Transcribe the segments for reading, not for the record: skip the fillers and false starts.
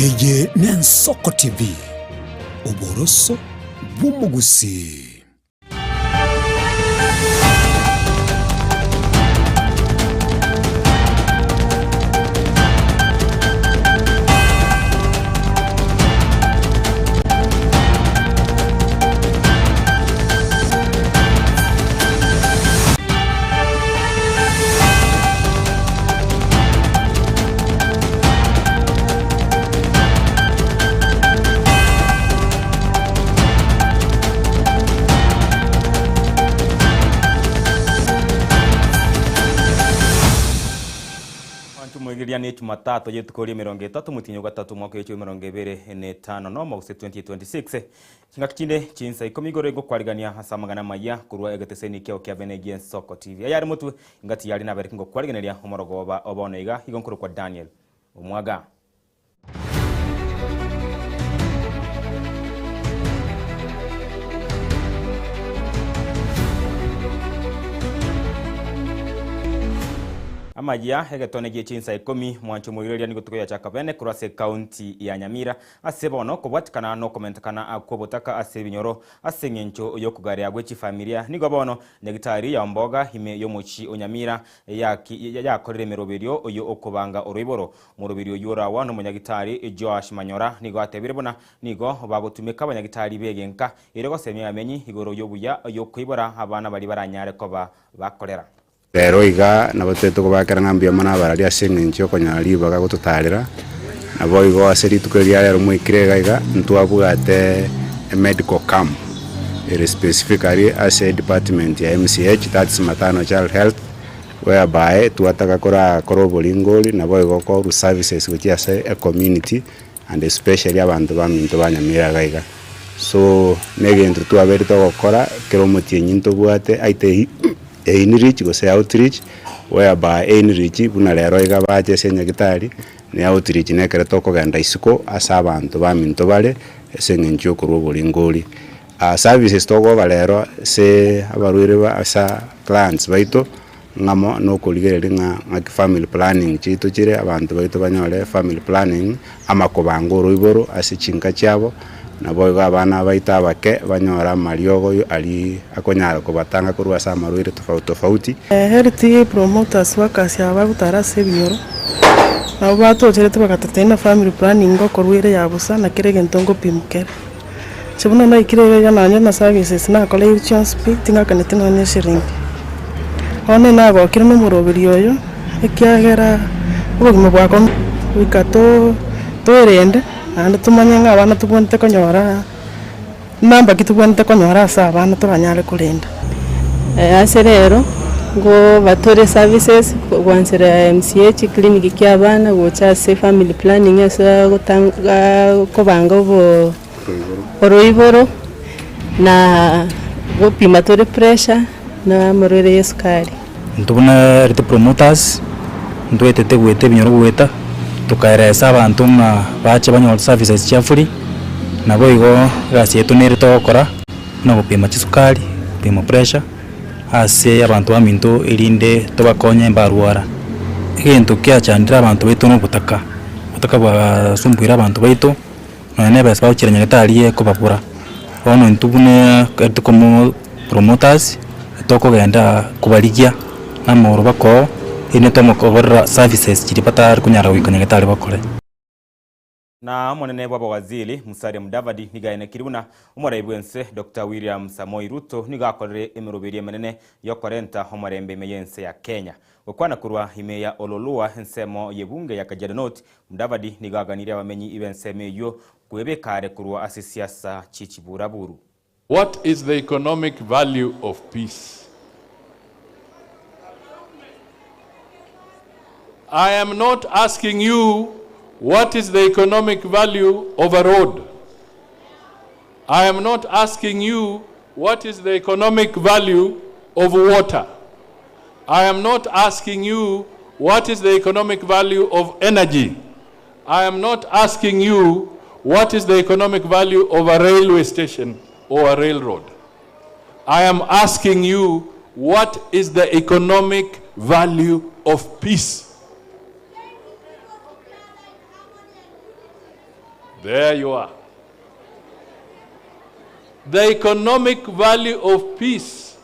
Eye n'Ensoko TV, oboroso bw'omogusii. Mwanche omoegeria ne Jumatatu y'etuko ri'emerongo etato omotienyi o gatato omwaka oyo emerongo ebere na etano nomo gose 2026. Chingaki chinde chinsa ikomi igoro ingokwarigania ase amang'ana amaya korwa egeteseni kiao kia bene gi'Ensoko TV. Ayare motwe, ingati yare nabereke ngokwarigeneria omorogoba o bono iga, igo nkorokwa Daniel Omwaga. Amayia, egetone gie chinsa ikomi, mwanche omoiroria nigo tokoyachaka bene korwa ase ekaunti ya Nyamira. Ase bono, kobwatikana nokomentekana kw'obotaka ase ebinyoro ase engencho y'okogarea gwe chifamilia, nigo bono nyagitari ya Omboga ime y'omochie o Nyamira yakorire emeroberio oyo okobanga oroiboro. Omoroberio oyio oragwa nomonyagitari Joash Manyora nigo atebire buna nigo bagotumeka abanyagitari b'egenka erio gosemia abamenyi igoro y'obuya y'okoibora abana baria baranyare koba bakorera. Rero iga nabo tari tokobakera ng'a mbuya mono abarari ase engencho y'okonyora ribaga gototaarera, naboigo ase rituko eri ria rero mwaikire iga iga, ntwabwate emedical camp ere specifically ase edepartment ya MCH, that's Maternal Child Health, whereby twataka korakore oboringori naboigo korwa services gochia ase ecommunity and especially abanto baminto ba Nyamira iga iga. So, na egento twabeire togokora kera omotienyi ntobwate aite einreach gose outreach, whereby einreach buna rero iga bache ase enyagitari, ne outreach na ekero tokogenda isiko ase abanto baminto bare, ase eng'encho yokorwa oboringori. Services togoba rero ase abarwaire ba asa clients baito, ng'amo nokorigereria ng'a ng'aki family planning chiaito chire, abanto baito banyore family planning, amakobanga oroiboro ase chinka chiabo, naboigo abana baito abake banyore amariogo aria akonyara kobatanga korwa ase amarwaire tofauti tofauti. Health promoters workers aba bagotara ase ebinyoro, nabo batocherete bagatotebia buna family planning ngokorwa ere ya bosa na kera egento ngopimwa kere. Inche buna naikire iga iga nonye na services nakoreirwe chionsi pi, ting'akaneti nonye eshiringi. Bono nagokire na omoroberi oyo, ekiagera obogima bwakwa goika to toerende, naende tomanye ng'a abana tobwenerete konyora number ki tobwenerete konyora ase abana toranyare korenda. Ase rero, ngoba tore services gwanchera MCH clinic kia abana gocha ase family planning ase agotanga kobanga obo oroiboro na gopima tore pressure na amarwaire ya esukari. Intwe buna health promoters, ntwetete goeta ebinyoro goeta, tokaeresa abanto ng'a bache banyore services chia free, naboigo egasi yaito nere togokora. Buna gopima chisukari, gopima pressure, ase abanto baminto erinde tobakonye mbarwara. Egento kiachandire abanto baito na obotaka, obotaka bwasumbuire abanto baito, nonya na ebesa bagochiera nyagetari ekobabura. Bono intwe buna ekero tokomo promoters, tokogenda kobarigia na amagoro bakoo, erinde tomokoborera services chiria batari konyara goika nyagetari bakore. Na omonene bw'abawaziri, Musalia Mudavadi, nigo aenekirie buna omorai bw'ense Doctor William Samoei Ruto nigo akorire emeroberio emenene y'okorenta omorembe ime y'ense ya Kenya. Gokwana korwa ime ya Ololua ensemo y'ebunge ya Kajiado North, Mudavadi nigo aganirie abamenyi b'ensemo eyio kwebeka are korwa ase siasa chi'chiburaburu. What is the economic value of peace? I am not asking you what is the economic value of a road. I am not asking you what is the economic value of water. I am not asking you what is the economic value of energy. I am not asking you what is the economic value of a railway station or a railroad. I am asking you what is the economic value of peace. There you are. The economic value of peace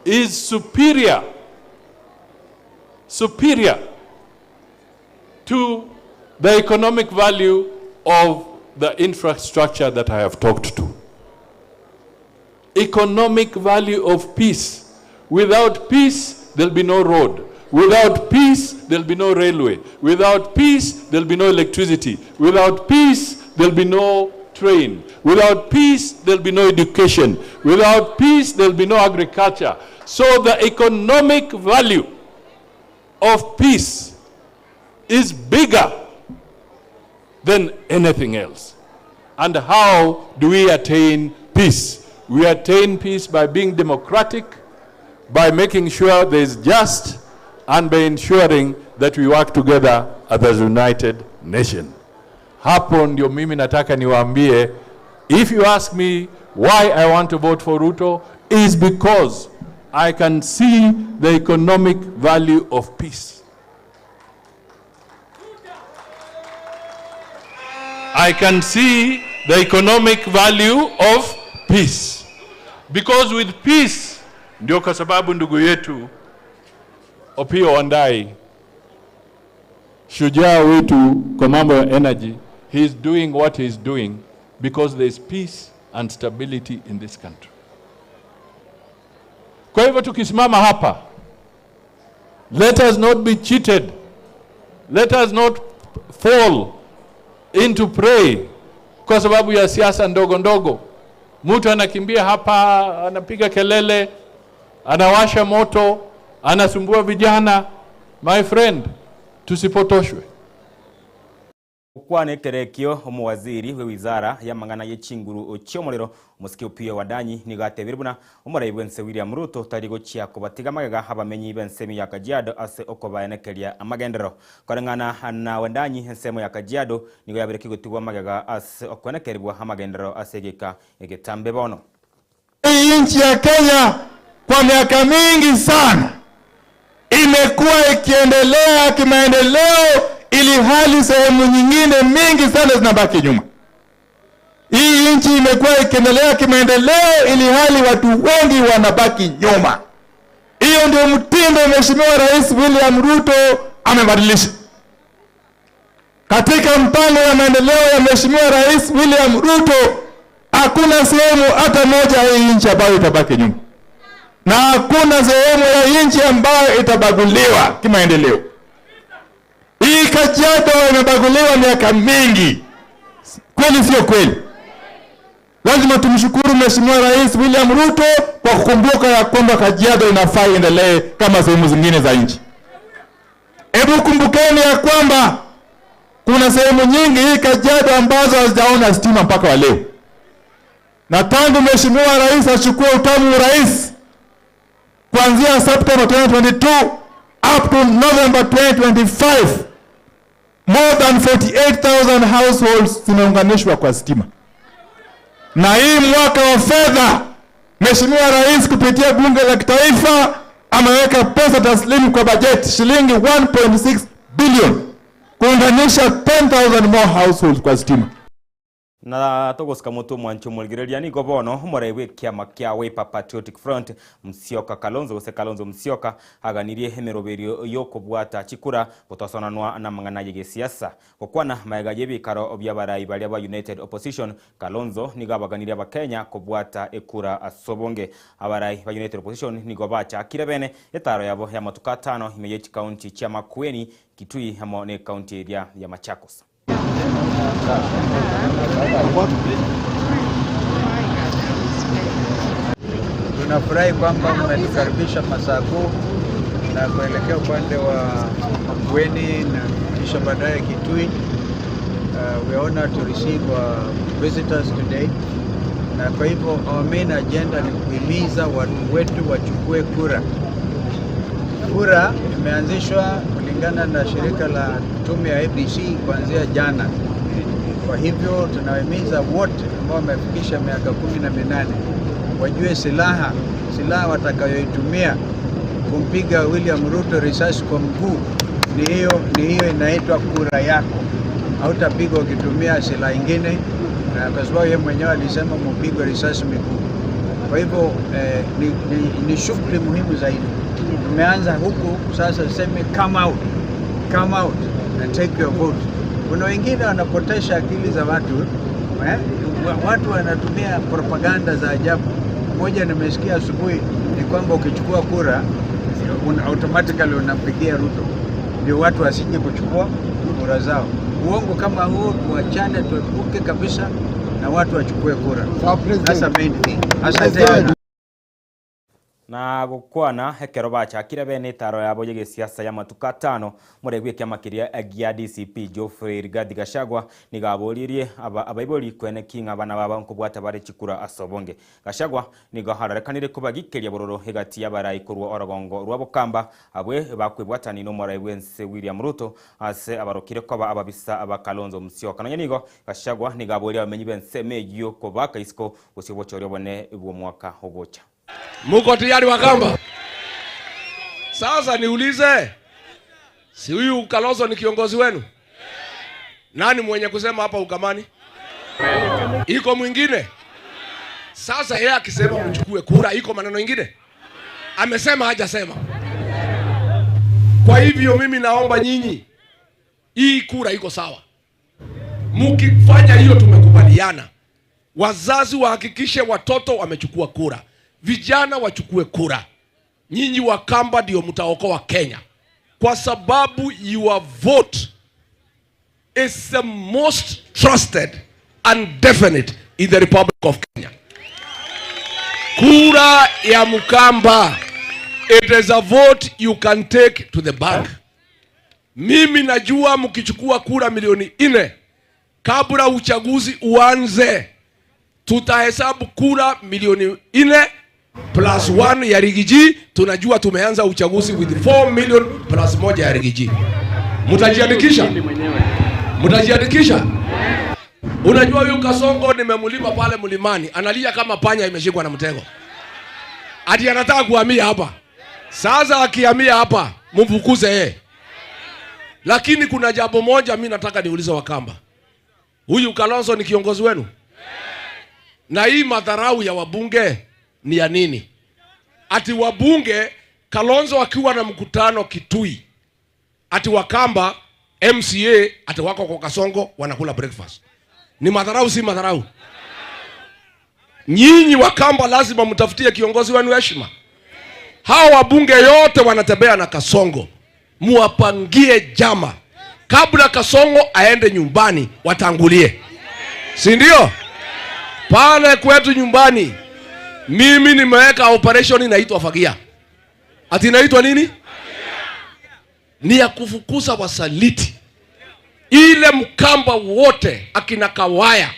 is superior, superior to the economic value of the infrastructure that I have talked to. Economic value of peace. Without peace, there'll be no road. Without peace, there'll be no railway. Without peace, there'll be no electricity. Without peace, there'll be no train. Without peace, there'll be no education. Without peace, there'll be no agriculture. So the economic value of peace is bigger than anything else. And how do we attain peace? We attain peace by being democratic, by making sure there is just, and by ensuring that we work together as a united nation. Hapo ndio mimi nataka niwaambie, if you ask me why I want to vote for Ruto, is because I can see the economic value of peace. I can see the economic value of peace. Because with peace, ndio kwa sababu ndugu yetu Opiyo Wandayi, shujaa wetu kwa mambo ya energy, he is doing what he is doing because there is peace and stability in this country. Kwa hivyo tukisimama hapa, let us not be cheated. Let us not fall into prey kwa sababu ya siasa ndogo ndogo. Mtu anakimbia hapa, anapiga kelele, anawasha moto, anasumbua vijana. My friend, tusipotoshwe. Kwane kerekio omuwaziri we wizara ya mang'ana ye chinguru chiomorero omosike Opiyo Wandayi nigo atebire buna omorai bwense William Ruto tari gochia kobatiga magega abamenyi b'ensemo ya Kajiado ase okobaenekeria amagendero. Koreng'ana na Wandayi ensemo ya Kajiado nigo yabereki gotigwa magega ase okwenekerigwa amagendero ase egeka egetambe bono. Hii nchi ya Kenya kwa miaka mingi sana imekuwa ikiendelea kimaendeleo, ili hali sehemu nyingine mingi sana zinabaki nyuma. Hii nchi imekuwa ikiendelea kimaendeleo, ili hali watu wengi wanabaki nyuma. Hiyo ndio mtindo Mheshimiwa Rais William Ruto amebadilisha. Katika mpango ya maendeleo ya Mheshimiwa Rais William Ruto, hakuna sehemu hata moja ya hii nchi ambayo itabaki nyuma, na hakuna sehemu ya nchi ambayo itabaguliwa kimaendeleo. Hii Kajiado imebaguliwa miaka mingi, kweli sio kweli? Lazima tumshukuru Mheshimiwa Rais William Ruto kwa kukumbuka ya kwamba Kajiado inafaa iendelee kama sehemu zingine za nchi. Hebu kumbukeni ya kwamba kuna sehemu nyingi hii Kajiado ambazo hazijaona stima mpaka wa leo, na tangu Mheshimiwa Rais achukue utamu urais kuanzia September 2022 up to November 2025, more than 48,000 households zimeunganishwa kwa stima. Na hii mwaka wa fedha Mheshimiwa Rais kupitia Bunge la Kitaifa ameweka pesa taslimu kwa bajeti shilingi 1.6 billion kuunganisha 10,000 more households kwa stima. Na togosika moto mwancho omorigereria nigo bono omorai bwa ekiama kia Wiper Patriotic Front Musyoka Kalonzo gose Kalonzo Musyoka aganirie emeroberio yokobwata chikura gotosonanwa na mang'ana ya gesiasa. Gokwana maega ya ebikaro bia abarai baria ba United Opposition Kalonzo nigo abaganirie abakenya kobwata ekura ase obonge. Abarai ba United Opposition nigo bachakire bene etaro yabo ya matuko atano ime ya chikaunti chia Makueni, Kitui amo na ekaunti eria ya Machakos. Tunafurahi kwamba mmetukaribisha Masaku na kuelekea upande wa Makueni na kisha baadaye Kitui. We are honored to receive visitors today, na kwa hivyo our main agenda ni kuhimiza watu wetu wachukue kura. Kura imeanzishwa kulingana na shirika la tume ya ABC kuanzia jana. Kwa hivyo tunawahimiza wote ambao wamefikisha miaka 18 wajue silaha watakayoitumia kumpiga William Ruto risasi kwa mguu ni hiyo inaitwa kura yako. Hautapigwa ukitumia silaha ingine, na kwa sababu yeye mwenyewe alisema mupigwe risasi miguu. Kwa hivyo eh, ni, ni, ni shughuli muhimu zaidi. Tumeanza huku sasa, seme come out, come out and take your vote. Kuna wengine wanapotesha akili za watu eh? Watu wanatumia propaganda za ajabu. Moja nimesikia asubuhi ni kwamba ukichukua kura una, automatically unampigia Ruto, ndio watu wasije kuchukua kura zao. Uongo kama huo tuachane, tuepuke kabisa, na watu wachukue kura. That's the main thing. Asante. Na gokwana ekero bachakire bene etaro yabo y'egesiasa y'amatuko atano, moregwe ekiama keria gia DCP Geoffrey Rigathi Gachagua nigo aboririe aba abaibori kwene ki ng'a abana babo nkobwata bare chikura ase obonge. Gachagua nigo arorekanire kobagikeria bororo egati y'abarai korwa orogongo rwa Bokamba abwe bakwebwatani n'omorai bw'ense William Ruto ase abarokire koba ababisa ba Kalonzo Musyoka. Nonya nigo Gachagua nigo aborie abamenyi b'ensemo eyio kobaka isiko gose obochori obonene bw'omwaka ogocha. Muko tayari Wakamba? Sasa niulize, si huyu Kalonzo ni kiongozi wenu? Nani mwenye kusema hapa Ukamani? Iko mwingine? Sasa yeye akisema mchukue kura, iko maneno ingine? Amesema hajasema? Kwa hivyo mimi naomba nyinyi, hii kura iko sawa. Mkifanya hiyo, tumekubaliana, wazazi wahakikishe watoto wamechukua kura, vijana wachukue kura. Nyinyi Wakamba ndio mtaokoa Kenya, kwa sababu your vote is the most trusted and definite in the Republic of Kenya. Kura ya Mkamba, it is a vote you can take to the bank. Mimi najua mkichukua kura milioni nne kabla uchaguzi uanze, tutahesabu kura milioni nne plus 1 ya Riggy G. Tunajua tumeanza uchaguzi with 4 million plus moja ya Riggy G. Mtajiandikisha? Mtajiandikisha? Unajua huyu Kasongo nimemlima pale mlimani, analia kama panya imeshikwa na mtego, ati anataka kuhamia hapa. Sasa akihamia hapa, mumfukuze yeye. Lakini kuna jambo moja mi nataka niulize Wakamba, huyu Kalonzo ni kiongozi wenu? Na hii madharau ya wabunge ni ya nini? Ati wabunge Kalonzo akiwa na mkutano Kitui, ati Wakamba MCA ati wako kwa Kasongo wanakula breakfast. Ni madharau, si madharau? Nyinyi Wakamba lazima mtafutie kiongozi wenu heshima. Hawa wabunge yote wanatembea na Kasongo, muwapangie jama kabla Kasongo aende nyumbani, watangulie, si ndio? Pale kwetu nyumbani mimi nimeweka operation inaitwa Fagia. Ati inaitwa nini? Ni ya kufukuza wasaliti. Ile Mkamba wote akina Kawaya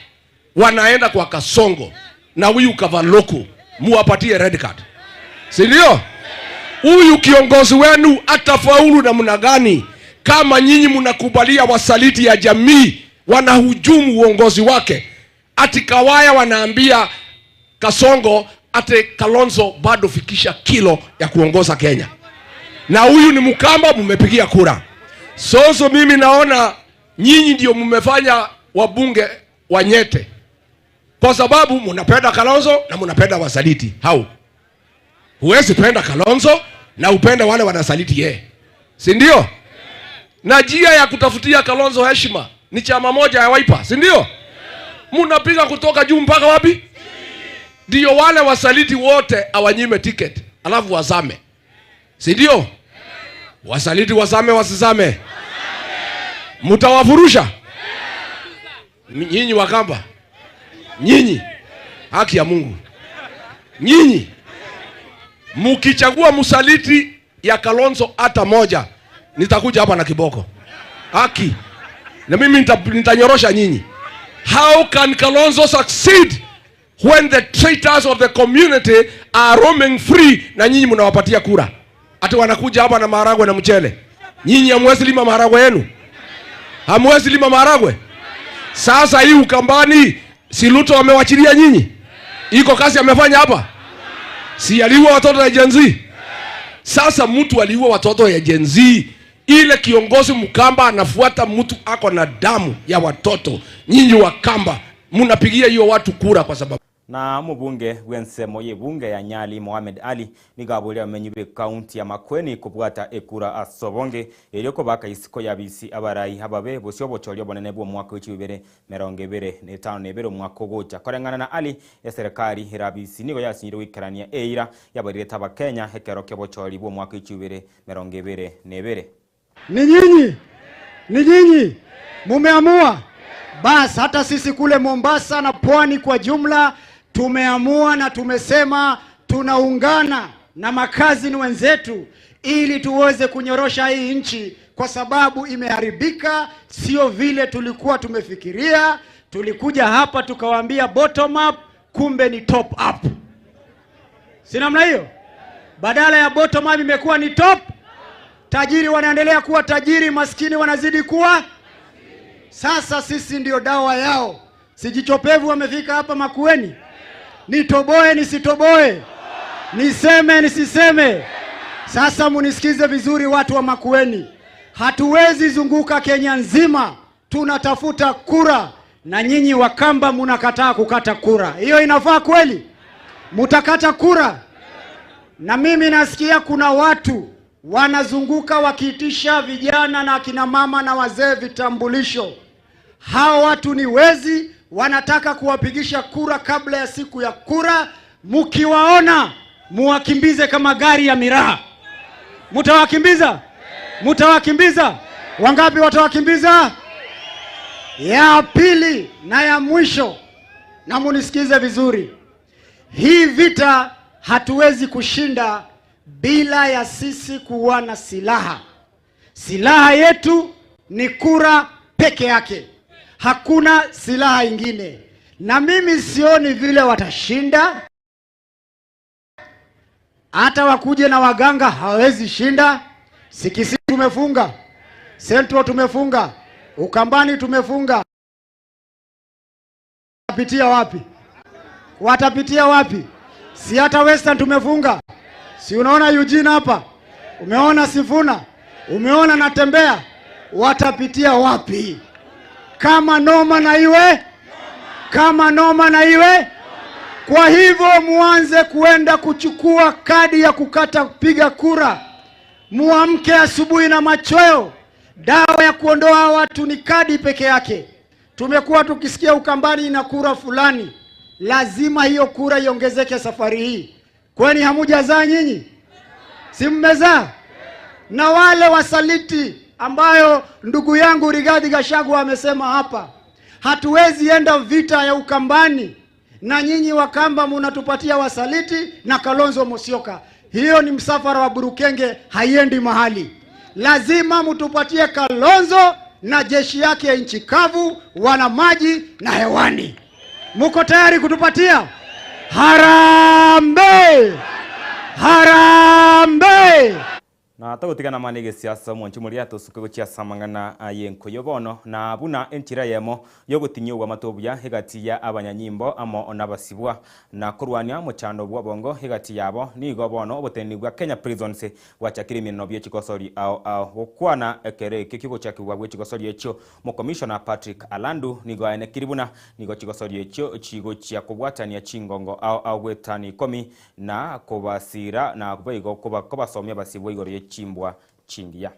wanaenda kwa Kasongo na huyu Kavaloku, muwapatie red card, si ndio? Huyu kiongozi wenu atafaulu namna gani kama nyinyi mnakubalia wasaliti ya jamii wanahujumu uongozi wake? Ati Kawaya wanaambia Kasongo ati Kalonzo bado fikisha kilo ya kuongoza Kenya, na huyu ni Mkamba, mmepigia kura. Soso mimi naona nyinyi ndio mmefanya wabunge wanyete, kwa sababu mnapenda Kalonzo na mnapenda wasaliti. Hau, huwezi penda Kalonzo na upende wale wanasaliti yeye, si ndio? Na njia ya kutafutia Kalonzo heshima ni chama moja ya Wiper, si ndio? Mnapiga kutoka juu mpaka wapi? Ndio wale wasaliti wote awanyime ticket, alafu wazame, si ndio? Wasaliti wazame, wasizame? Mtawafurusha nyinyi Wakamba, nyinyi, haki ya Mungu, nyinyi mkichagua msaliti ya Kalonzo hata moja, nitakuja hapa na kiboko haki, na mimi nitanyorosha nyinyi. How can Kalonzo succeed when the traitors of the community are roaming free, na nyinyi mnawapatia kura? Ati wanakuja hapa na maharagwe na mchele. Nyinyi hamwezi lima maharagwe yenu? Hamwezi lima maharagwe? Sasa hii Ukambani, si Ruto amewachilia nyinyi? Iko kazi amefanya hapa? Si aliua watoto ya Gen Z? Sasa mtu aliua watoto ya Gen Z. Ile kiongozi Mkamba anafuata mtu ako na damu ya watoto, nyinyi Wakamba munapigia hiyo watu kura kwa sababu Na omobunge bw'ensemo y'ebunge ya Nyali Mohamed Ali nigo aboria abamenyi b'ecounty ya Makueni kobwata ekura ase obonge erio kobaka isiko y'abisi abarai ababe bosio obochori obonene bw'omwaka w'echibibere 25 omwaka ogocha. Koreng'ana na Ali, eserekari erabisi nigo yasinyire goikerania eira yabarirete abakenya ekero ki'obochori bw'omwaka w'echibibere 22. Ni nyinyi, ni nyinyi mumeamua. Bas, hata sisi kule Mombasa na pwani kwa jumla tumeamua na tumesema tunaungana na makazi wenzetu ili tuweze kunyorosha hii nchi, kwa sababu imeharibika, sio vile tulikuwa tumefikiria. Tulikuja hapa tukawaambia bottom up, kumbe ni top up, si namna hiyo? Badala ya bottom up imekuwa ni top. Tajiri wanaendelea kuwa tajiri, maskini wanazidi kuwa. Sasa sisi ndio dawa yao. Sijichopevu wamefika hapa Makueni, nitoboe nisitoboe, niseme nisiseme? Sasa munisikize vizuri, watu wa Makueni, hatuwezi zunguka Kenya nzima tunatafuta kura, na nyinyi Wakamba munakataa kukata kura. Hiyo inafaa kweli? Mutakata kura? Na mimi nasikia kuna watu wanazunguka wakiitisha vijana na akina mama na wazee vitambulisho. Hawa watu ni wezi, wanataka kuwapigisha kura kabla ya siku ya kura. Mkiwaona muwakimbize kama gari ya miraa. Mutawakimbiza? Mutawakimbiza? Wangapi watawakimbiza? Ya pili na ya mwisho, na munisikize vizuri, hii vita hatuwezi kushinda bila ya sisi kuwa na silaha. Silaha yetu ni kura peke yake, hakuna silaha ingine. Na mimi sioni vile watashinda, hata wakuje na waganga hawawezi shinda. Sikisi tumefunga, Central tumefunga, Ukambani tumefunga. Watapitia wapi? Watapitia wapi? Si hata Western tumefunga. Si unaona Eugene hapa, umeona Sifuna, umeona Natembea, watapitia wapi? Kama noma na iwe, kama noma na iwe. Kwa hivyo muanze kuenda kuchukua kadi ya kukata piga kura, muamke asubuhi na machweo. Dawa ya kuondoa watu ni kadi peke yake. Tumekuwa tukisikia Ukambani ina kura fulani, lazima hiyo kura iongezeke safari hii. Kwani hamujazaa nyinyi? Si mmezaa? Na wale wasaliti ambayo ndugu yangu Rigathi Gachagua amesema hapa, hatuwezi enda vita ya Ukambani na nyinyi Wakamba munatupatia wasaliti na Kalonzo Musyoka. Hiyo ni msafara wa Burukenge, haiendi mahali. Lazima mtupatie Kalonzo na jeshi yake ya nchi kavu, wana maji na hewani. Muko tayari kutupatia? Harambee! Harambee! Na togotigana amang'ana egesiasa omonche moria tosuke gochia ase amang'ana aye enkoyo bono, na buna enchera eyemo y'ogotinyia obwamate obuya egati ya abanyanyimbo amo nabasibwa, na korwania omochando bw'obongo egati yabo, nigo bono oboteneneri bwa Kenya Prisons bwachakire emeneno bie chigosori ao ao. Gokwana ekero ekio kiogochakigwa gwe chigosori echio, Omokomishona Patrick Alandu nigo aenekiri buna nigo chigosori echio chigochia kobwatania chingongo ao ao gwetani ikomi na kobasiira na boigo kobasomia abasibwa igoro ye chimbwa chingiya.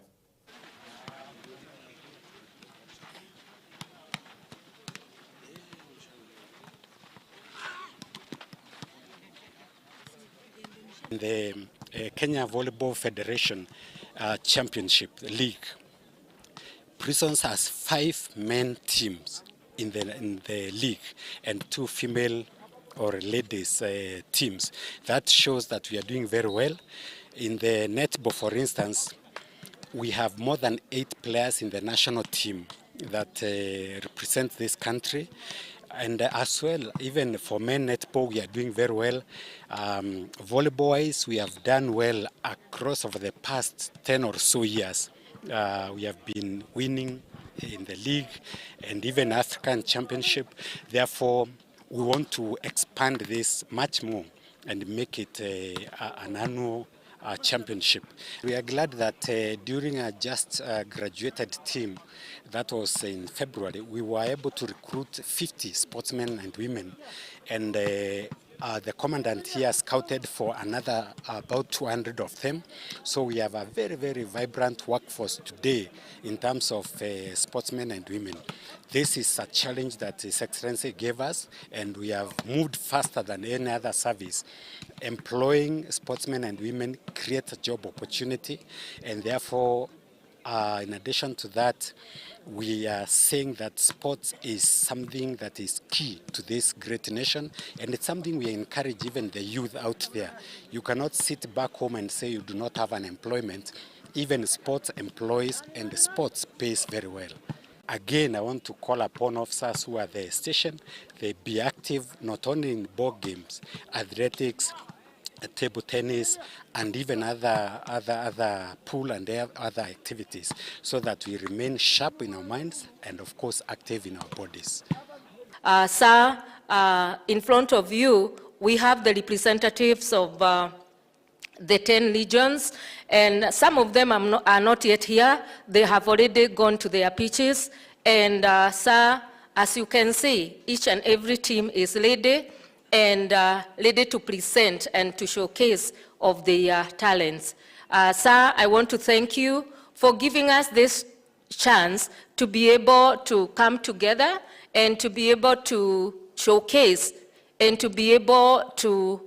The Kenya Volleyball Federation Championship League. Prisons has 5 men teams in the, in the league and 2 female or ladies teams. That shows that we are doing very well. In the netball, for instance, we have more than 8 players in the national team that represent this country. And as well, even for men netball, we are doing very well. Volleyball-wise, we have done well across over the past 10 or so years. We have been winning in the league and even African Championship. Therefore, we want to expand this much more and make it an annual Championship. We are glad that during a just graduated team that was in February, we were able to recruit 50 sportsmen and women and the commandant here scouted for another about 200 of them. So we have a very, very vibrant workforce today in terms of sportsmen and women. This is a challenge that His Excellency gave us and we have moved faster than any other service. Employing sportsmen and women creates a job opportunity and therefore in addition to that, we are saying that sports is something that is key to this great nation, and it's something we encourage even the youth out there. You cannot sit back home and say you do not have an employment. Even sports employs and sports pays very well. Again, I want to call upon officers who are there station. They be active not only in board games, athletics, table tennis, and even other, other, other pool and other activities so that we remain sharp in our minds and, of course, active in our bodies. Sir, in front of you, we have the representatives of the 10 legions, and some of them are not yet here. They have already gone to their pitches. And, sir, as you can see, each and every team is ready and ready to present and to showcase of their talents. Sir, I want to thank you for giving us this chance to be able to come together and to be able to showcase and to be able to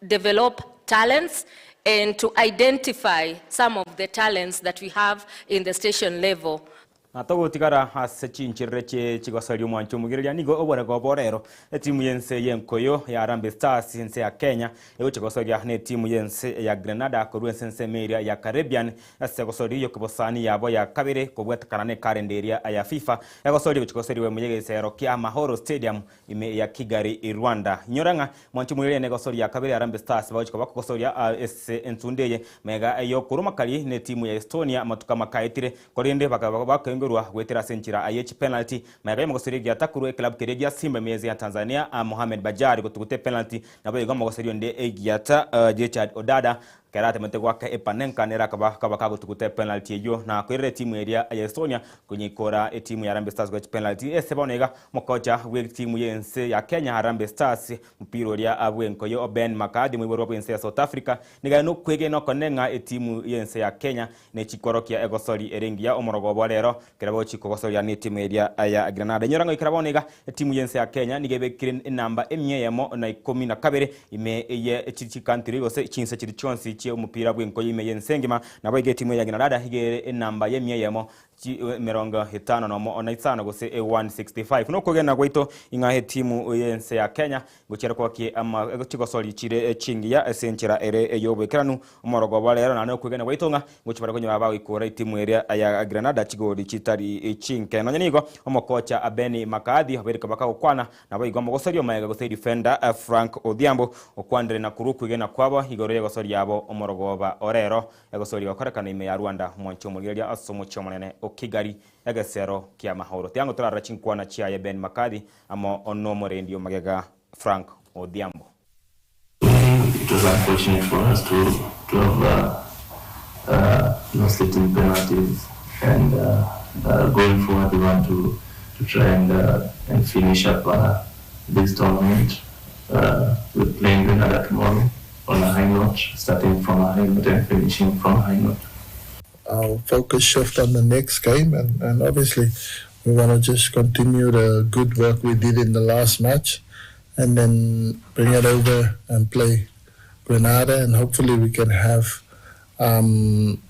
develop talents and to identify some of the talents that we have in the station level. Na togotigara ase chinchirire chie chigosoria omwancho omogereria nigo oborego oborero etimu y'ense y'enkoyo ya Harambee Stars ense ya Kenya egocha gosoria na etimu y'ense ya Grenada korwa ense ensemo eria ya Caribbean ase egosoria y'okobosani yabo ya kabere kobwatekana na ekarenda eria ya FIFA egosoria gochia gosoriwa ime y'egesero kia Amahoro Stadium ime ya Kigali Rwanda. Inyora ng'a mwancho omogereria na egosoria ya kabere Harambee Stars bagochia koba kogosoria ase ensunde eye mega y'okorwa makari na etimu ya Estonia amatuko amakaetire korende bakaba bakoengerwa gwetera ase enchera aye chipenalty maega y'omogosoria egiata korwa eclub keria gia Simba ime ya Tanzania Mohamed Bajari gotuguta epenalty nabo igo omogosoria onde egiata Richard Odada kera atemete gwaka epanenka nere akaba kaba kagotuguta epenalty eywo na koirera etimu eria ya Estonia konyikora etimu ya Harambee Stars gwa chipenalty ase bono iga omokocha bwa etimu y'ense ya Kenya Harambee Stars mopira oria bwenkoyo Ben McCarthy moiborwa bwa ense ya South Africa niga nokwegena okone ng'a etimu y'ense ya Kenya nechikorokia egosori ere engiya omorogoba o rero ekero bagochia kogosoria na etimu eria ya Grenada. Inyora ng'a ekero bono iga etimu y'ense ya Kenya nigo ebekire enamba emia eyemo na ikomi na kabere ime eye chikantiri gose chinse chiri chionsi chie omopira bw'enkoyo ime y'ense engima nabo iga etimu ya Grenada iga ere enamba y'emia eyemo emerongo etano nomo na isano gose 165. Nokwegena gwaito ing'a etimu y'ense ya Kenya gochiera koakie ama chigosori chire chingiya ase enchera ere ey'oboikeranu omorogoba rero naende nokwegena gwaito ng'a gochia bare konyora bagoikora etimu eria ya Grenada chigori chitari chinke. Nonya nigo omokocha Benni McCarthy obeire bakagokwana nabo igo omogosori omaega gose defender Frank Odhiambo okwanire na korwa okwegena kwabo igoro y'egosori yabo omorogoba orero egosori gokorekana ime ya Rwanda omwancho omorigereria ase omochie omonene o Kigali egesero kia Mahoro. Tiango torarora chinkwana chiaye Ben McCarthy amo nomorendi omagega Frank Odhiambo. It was unfortunate for us to to have uh, uh, lost it in penalties and uh, uh, going forward we want to, to try and, uh, and finish up uh, this tournament. Uh, we're playing Grenada tomorrow on a high note, starting from a high note and finishing from a high note. Our focus shift on the next game, and, and obviously we want to just continue the good work we did in the last match and then bring it over and play Grenada, and hopefully we can have um,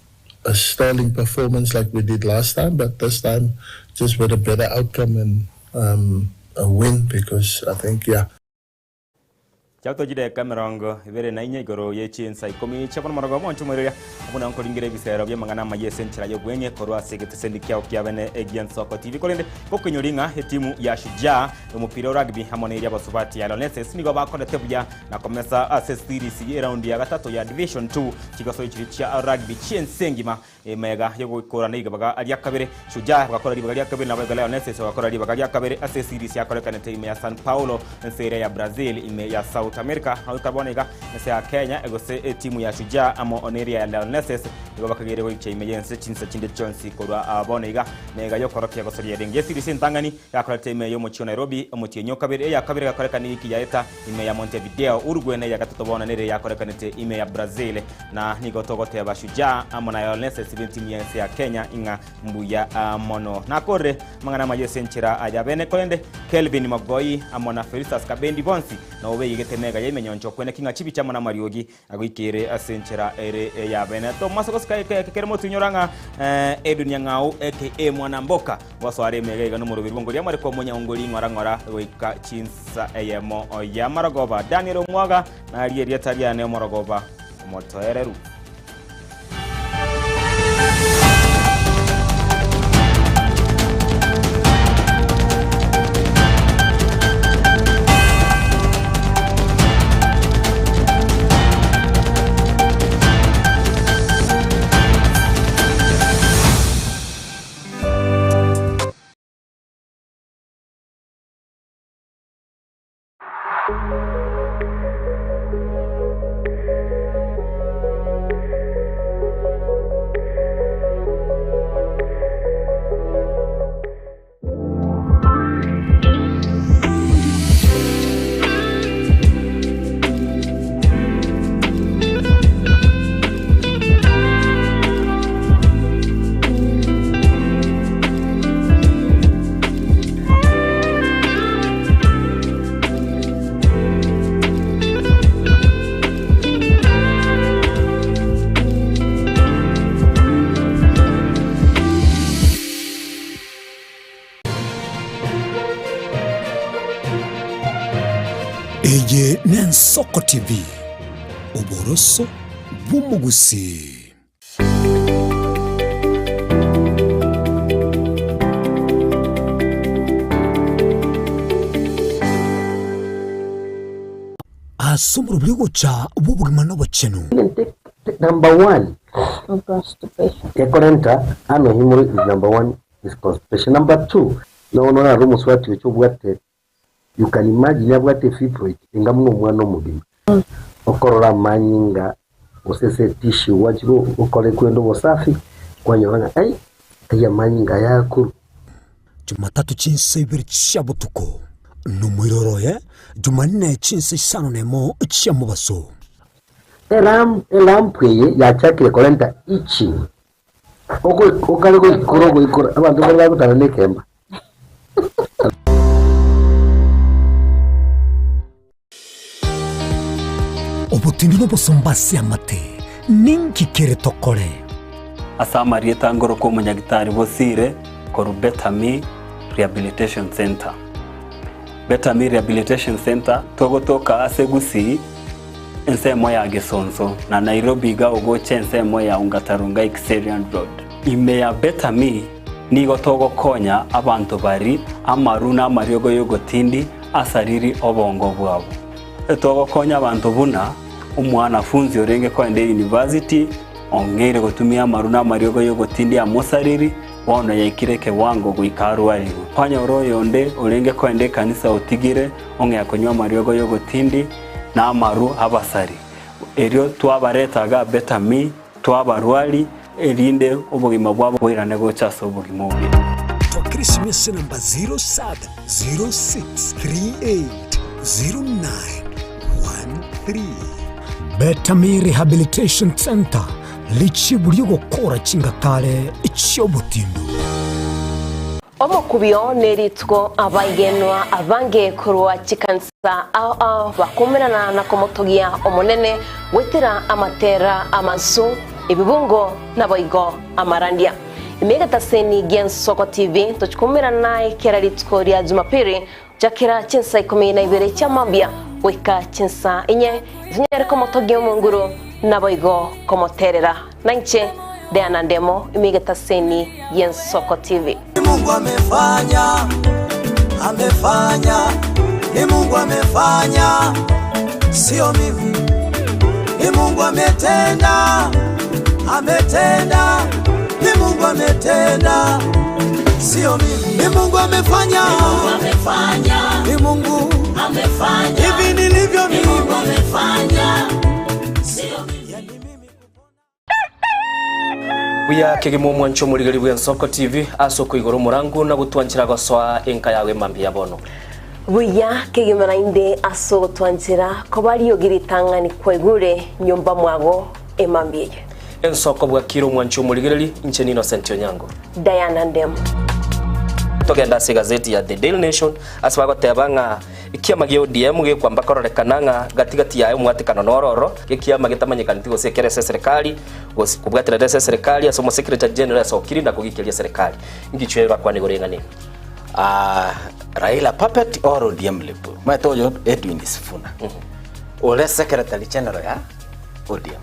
a sterling performance like we did last time, but this time just with a better outcome and um, a win because I think, yeah. Chiato chideka emerongo ebere na inye igoro ye chinsa ikomi chia bono morogoba bonche omoiroria buna nkoringera ebisero bi'amang'ana amaya ase enchera y'obweng'e korwa ase egeteseni kiao kia bene egia Nsoko TV korende gokoinyora ng'a etimu ya Shujaa omopira o rugby amo na eria abasubati ya Lionesses nigo bakorete buya na komesa ase series y'eraundi ya gatato ya Division 2 chigosoria chiria chia rugby chi'ense engima Emegha y'ogoikora na ribaga ria kabere, Shujaa bagakora ribaga ria kabere, naboigo Lionesses bagakora ribaga ria kabere ase series yakorekanete ime ya San Paulo, ense eria ya Brazil ime ya South South America. Goika bono iga ense ya Kenya gose etimu ya Shujaa amo neria ya Lionesses nigo bakageire goicha ime y'ense chinsa chinde chionsi korwa bono iga. Mega y'okorokia gosaria erenge y'eseries entang'ani yakorete ime y'omochie o Nairobi omotienyi o kabere, eya kabere egakorekana ewiki yaeta ime ya Montevideo, Uruguay na eya gatato bono nere yakorekanete ime ya Brazil. Na nigo togoteba Shujaa amo na Lionesses b'entimu y'ense ya Kenya ing'a mbuya mono. Nakorire amang'ana amaya ase enchera ya bene korende Kelvin Mogoi amo na Felistus Kabendi bonsi nabo beigete mega ya imenyoncho kweneki ng'a chibicha amo namariogi Agoikeire ase enchera ere ey'abene. Tomasa gosika ekere motinyora ng'a Edwin Nyang'au aka Mwanamboka gwasoare emega iga nomoroberi bw'ongori amare komonya ongori ng'ora ng'ora goika chinsa eyemo y'amarogoba. Daniel Omwaga narie erieta riane omorogoba omotoereru. Eye n'Ensoko TV, oboroso bw'omogusii. Ase omorobio ogocha bw'obogima na obochenu. Number one, ekorenta ano hemorrhoid is number one is constipation. Number two, nono naro omosubati ocha obwate You can imagine abwate fibroid enga buna omwana omogima. Okorora amanyinga gose ase etissue gwachia gokora ekwenda obosafi kwanyora ng'a ai ayio amanyinga aya akorwa. Jumatatu chinsa ibere chia botuko, na omoiroro oye Jumanne chinsa isano nemo chia mobaso. Elamp eye yachakire korenta itching, okare goikora ogoikora abanto mbare bagotara na ekemba. Obotindi nobosomba ase amate, ninki kere tokore? Ase amarieta ngorokwa omonyagitari Bosire korwa Betami Rehabilitation Centre. Betami Rehabilitation Centre togotoka ase Gusii ensemo ya Gesonso na Nairobi iga ogocha ensemo ya Ongata Rongai Kiserian Road. Ime ya Betami Nigo togokonya abanto bari amaru na amariogo y'ogotindi asariri obongo bwabo. Togokonya abanto buna omwanafunzi orenge koenda eyunivasiti ong'eire gotumia amaru na amariogo y'ogotindi amosariri, bono yaikire ekewango goika arwarigwe. Kwanyora oyonde orenge koenda ekanisa otigire ong'ea konywa amariogo y'ogotindi na amaru abasari. Erio twabareta iga Betami Twabarwari, erinde obogima bwabo boirane gocha ase obogima obuya. Twakera esimi ase enamba 0706380913. Betami Rehabilitation Centre, richibu ri'ogokora chingatare chi'obotindu. Omokubio nerituko abaigenwa abange korwa chikanisa ao ao bakoumerana na komotogia Omonene goetera amatera amansu, ebibungo naboigo amarandia. Ime egetaseni gi'Ensoko TV tochi koumerana naye kera rituko ria Jumapili gochakera chinsa ikomi na ibere chia mambia goika chinsa inye, tonyare komotogia Omonguru naboigo komoterera. Nainche Diana Ndemo ime egetaseni gi'Ensoko TV. Ni Mungu amefanya, amefanya, ni Mungu amefanya, sio mimi. Ni Mungu ametenda, ametenda, ni Mungu ametenda, sio mimi. Ni Mungu amefanya, ni Mungu amefanya, hivi nilivyo mimi. Mbuya kegima omwancho omorigeri bw'Ensoko TV ase okoigora omorangu na gotwanchera gosoa enka yago emambia ya bono. Buya kegima naende ase ogotwanchera koba riogi ritang'ani kwaigure nyomba mwago emambia eye. Ensoko bwakire omwancho omorigereri, inche n'Innocent Onyango. Diana Ndemo. Togende ase egazeti ya The Daily Nation ase bagoteba ng'a ekiama gia ODM gekwamba kororekana ng'a gati gati yaye omwatekano noro oro, ekiama getamanyekaneti gose ekere ase eserekari gose kobwaterera ase eserekari ase omosecretary general esokiri na kogikeria eserekari. Ngichwe bakwane igoro eng'ana eye. Ah, Raila puppet or ODM lip. Omanyete oyo Edwin Sifuna. Ore secretary general ya ODM.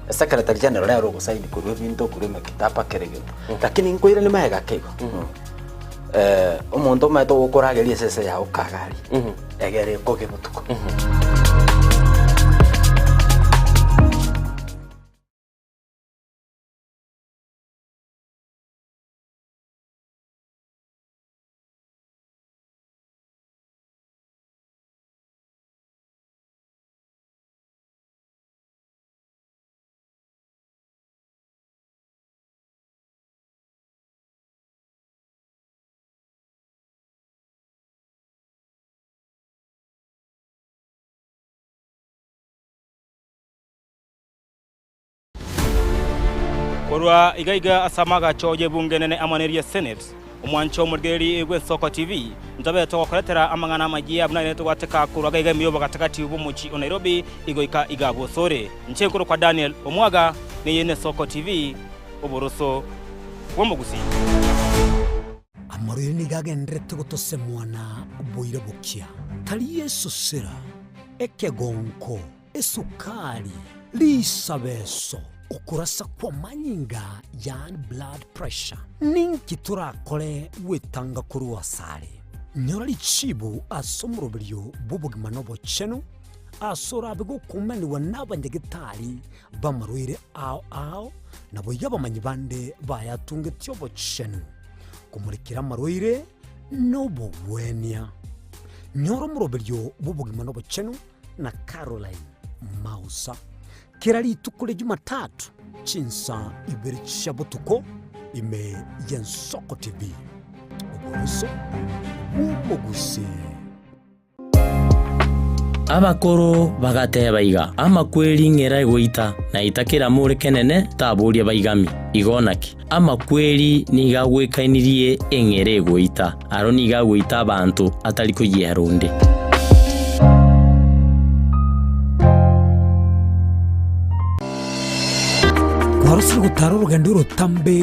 Secretary general nere ogosaini korwa ebinto korwa emekitaba kera egento. Lakini nkoiranie magega ake igo. Eh, omonto omanyete ogokorageria esese yago kagari. Egere ekoge botuko. Korwa iga iga ase amagacho y'ebunge enene amo neria Senate, omwancho omorigereria bw'Ensoko TV, ntobe togokoretera amang'ana amayia buna ere togwateka korwa iga iga ime y'obogatagati bw'omochie o Nairobi igoika iga bosore. Inche nkorokwa Daniel Omwaga, neye n'Esoko TV, oboroso bw'omogusii. Amarwaire nigo agendererete gotosemwa na boira bokia, tari esosera, ekegonko, Esukari, risabeso, okorasa kw'amanyinga, yaani blood pressure. Ninki torakore gwetanga korwa asare? Nyora richibu ase omoroberio bw'obogima na obochenu, ase orabe gokumanigwa n'abanyagetari b'amarwaire ao ao, naboigo abamanyi bande bayatungetie obochenu, komorekera amarwaire nobogwenia. Nyora omoroberio bw'obogima na obochenu na Caroline Mausa. Kera rituko ria Jumatatu chinsa ibere chia botuko ime y'Ensoko TV. Oboroso bw'omogusii. Abakoro bagateba iga, Amakweri ng'era egoita, na ita kerama ore kenene taboria baigami. Igo naki? Amakweri nigo agwekainirie eng'era egoita, aro nigo agoita abanto atari koyiera onde. Kwarosire gotara orogendo orotambe.